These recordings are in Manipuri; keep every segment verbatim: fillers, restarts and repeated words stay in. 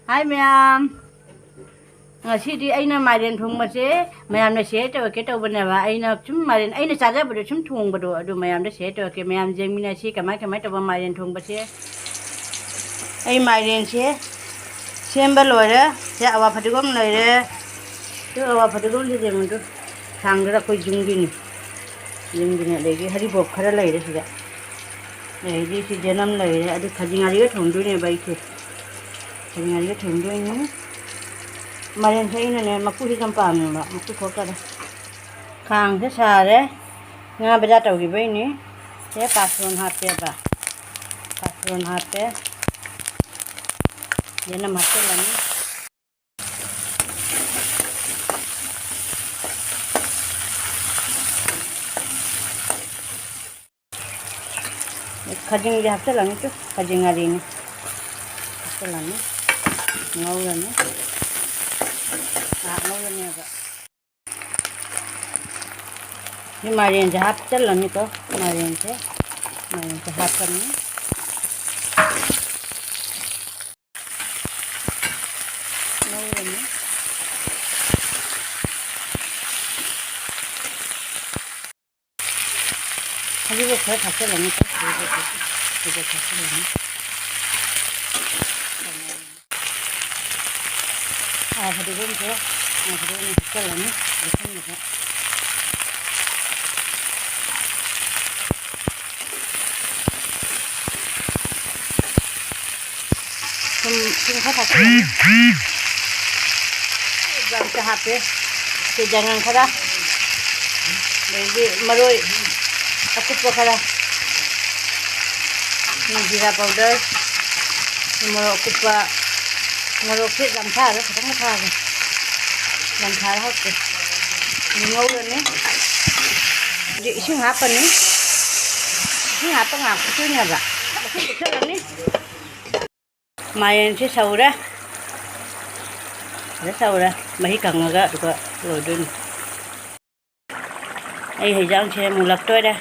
ꯍꯥꯏ ꯃꯌꯥꯝ, ꯉꯁꯤꯗꯤ ꯑꯩꯅ ꯃꯥꯏꯔꯦꯟ ꯊꯣꯡꯕꯁꯦ ꯃꯌꯥꯝꯅ share ꯇꯧꯔꯛꯀꯦ ꯇꯧꯕꯅꯦꯕ꯫ ꯑꯩꯅ ꯁꯨꯝ ꯃꯥꯏꯔꯦꯟ, ꯑꯩꯅ ꯆꯥꯖꯕꯗꯣ ꯁꯨꯝ ꯊꯣꯡꯕꯗꯣ, ꯑꯗꯨ ꯃꯌꯥꯝꯗ share ꯇꯧꯔꯛꯀꯦ꯫ ꯃꯌꯥꯝ ꯌꯦꯡꯃꯤꯟꯅꯁꯤ ꯀꯃꯥꯏ ꯀꯃꯥꯏ ꯇꯧꯕ ꯃꯥꯏꯔꯦꯟ ꯊꯣꯡꯕꯁꯦ꯫ ꯑꯩ ꯃꯥꯏꯔꯦꯟꯁꯦ ꯁꯦꯝꯕ ꯂꯣꯏꯔꯦ꯫ ꯁꯦ ꯑꯋꯥ ꯐꯗꯤꯒꯣꯝ ꯂꯩꯔꯦ꯫ ꯁꯤ ꯑꯋꯥ ꯐꯗꯤꯒꯣꯝꯁꯦ ꯌꯦꯡꯉꯨꯗꯨ, ꯈꯥꯡꯗꯨꯗ ꯑꯩꯈꯣꯏ ꯌꯨꯝꯒꯤꯅꯤ꯫ ꯌꯨꯝꯒꯤꯅꯤ꯫ ꯑꯗꯒꯤ ꯍꯔꯤꯕꯣꯞ ꯈꯔ ꯂꯩꯔꯦ ꯁꯤꯗ꯫ ꯑꯗꯒꯤ ꯁꯤ ꯌꯦꯅꯝ ꯂꯩꯔꯦ꯫ ꯑꯗꯨ ꯈꯥꯖꯤꯡ ꯉꯥꯔꯤꯒ ꯊꯣꯡꯗꯣꯏꯅꯦꯕ ꯑꯩꯁꯦ꯫ ꯈꯥꯖꯤꯡ ꯉꯥꯔꯤꯒ ꯊꯣꯡꯗꯣꯏꯅꯤ꯫ ꯃꯥꯏꯔꯦꯟꯁꯦ ꯑꯩꯅꯅꯦ ꯃꯀꯨꯁꯦ ꯌꯥꯝ ꯄꯥꯝꯃꯦꯕ꯫ ꯃꯀꯨ ꯈꯣꯛꯇꯔꯦ꯫ ꯈꯥꯡꯁꯦ ꯁꯥꯔꯦ꯫ ꯉꯥ ꯕꯖꯥꯔ ꯇꯧꯈꯤꯕꯩꯅꯤ꯫ ꯁꯦ ꯄꯥꯁꯣꯟ ꯍꯥꯞꯄꯦꯕ꯫ ꯄꯥꯁꯣꯟ ꯍꯥꯞꯄꯦ꯫ ꯌꯦꯅꯝ ꯍꯥꯞꯆꯤꯜꯂꯅꯤ꯫ ꯈꯥꯖꯤꯡꯗꯤ ꯍꯥꯞꯆꯤꯜꯂꯅꯤ ꯇꯨ, ꯈꯥꯖꯤꯡ ꯉꯥꯔꯤꯅꯤ꯫ ꯍꯥꯞꯆꯤꯜꯂꯅꯤ꯫ ꯉꯧꯔꯅꯤ꯫ ꯉꯥꯏꯍꯥꯛ ꯉꯧꯔꯅꯦꯕ꯫ ꯁꯤ ꯃꯥꯏꯔꯦꯟꯁꯦ ꯍꯥꯞꯆꯤꯜꯂꯅꯤꯀꯣ꯫ ꯃꯥꯏꯔꯦꯟꯁꯦ, ꯃꯥꯏꯔꯦꯟꯁꯦ ꯍꯥꯞꯄꯅꯤ꯫ ꯉꯧꯔꯅꯤ꯫ ꯍꯧꯖꯤꯛ ꯈꯔ ꯊꯥꯛꯆꯤꯜꯂꯅꯤꯀꯣ꯫ ꯍꯧꯖꯤꯛ ꯈꯔ ꯊꯥꯛꯆꯤꯜꯂꯅꯤ꯫ ꯐꯗꯤꯒꯣꯝꯁꯦ, ꯐꯗꯤꯒꯣꯝ ꯍꯥꯞꯆꯤꯜꯂꯅꯤ ꯑꯁꯪꯕꯗ꯫ ꯊꯨꯝ, ꯊꯨꯝ ꯈꯔ ꯊꯥꯛꯆꯤꯜꯂꯅꯤ꯫ ꯒ꯭ꯔꯥꯝꯁꯦ ꯍꯥꯞꯄꯦ꯫ ꯁꯤ ꯌꯥꯏꯉꯪ ꯈꯔ, ꯑꯗꯩꯗꯤ ꯃꯔꯣꯏ ꯑꯀꯨꯞꯄ ꯈꯔ, ꯖꯤꯔꯥ powder, ꯃꯣꯔꯣꯛ ꯑꯀꯨꯞꯄ, ꯃꯣꯔꯣꯛꯁꯦ ꯌꯥꯝ ꯊꯥꯔꯒ ꯈꯤꯇꯪ ꯊꯥꯒꯦ꯫ ꯌꯥꯝ ꯊꯥꯔ ꯍꯥꯎꯇꯦ꯫ ꯑꯗꯨ ꯉꯧꯔꯅꯤ꯫ ꯑꯗꯨ ꯏꯁꯤꯡ ꯍꯥꯞꯄꯅꯤ꯫ ꯏꯁꯤꯡ ꯍꯥꯞꯄ ꯉꯥꯏꯍꯥꯛ ꯐꯨꯠꯇꯣꯏꯅꯦꯕ꯫ ꯃꯈꯨꯝ ꯀꯨꯞꯁꯜꯂꯅꯤ꯫ ꯃꯥꯏꯔꯦꯟꯁꯦ ꯁꯧꯔꯦ꯫ ꯐꯖꯅ ꯁꯧꯔꯦ꯫ ꯃꯍꯤ ꯀꯪꯉꯒ ꯑꯗꯨꯒ ꯂꯣꯏꯗꯣꯏꯅꯤ꯫ ꯑꯩ ꯍꯤꯟꯖꯥꯡꯁꯦ ꯃꯨꯜꯂꯛꯇꯣꯏꯔꯦ꯫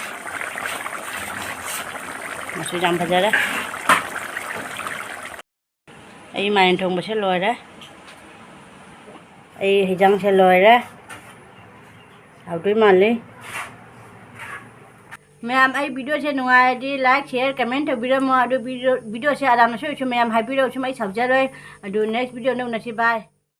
ꯃꯆꯨ ꯌꯥꯝ ꯐꯖꯔꯦ꯫ ꯑꯩ ꯃꯥꯏꯔꯦꯟ ꯊꯣꯡꯕꯁꯦ ꯂꯣꯏꯔꯦ꯫ ꯑꯩ ꯍꯤꯟꯖꯥꯡꯁꯦ ꯂꯣꯏꯔꯦ꯫ ꯍꯥꯎꯗꯣꯏ ꯃꯥꯜꯂꯤ꯫ ꯃꯌꯥꯝ, ꯑꯩ video ꯁꯦ ꯅꯨꯡꯉꯥꯏꯔꯗꯤ like, share, comment ꯇꯧꯕꯤꯔꯝꯃꯣ꯫ ꯑꯗꯨ video, video ꯁꯦ ꯑꯔꯥꯟꯕ ꯁꯣꯏ ꯑꯣꯏꯔꯁꯨ ꯃꯌꯥꯝ ꯍꯥꯏꯕꯤꯔꯛꯑꯣ, ꯁꯨꯝ ꯑꯩ ꯁꯥꯎꯖꯔꯣꯏ꯫ ꯑꯗꯨ next video ꯗ ꯎꯅꯁꯤ꯫ Bye꯫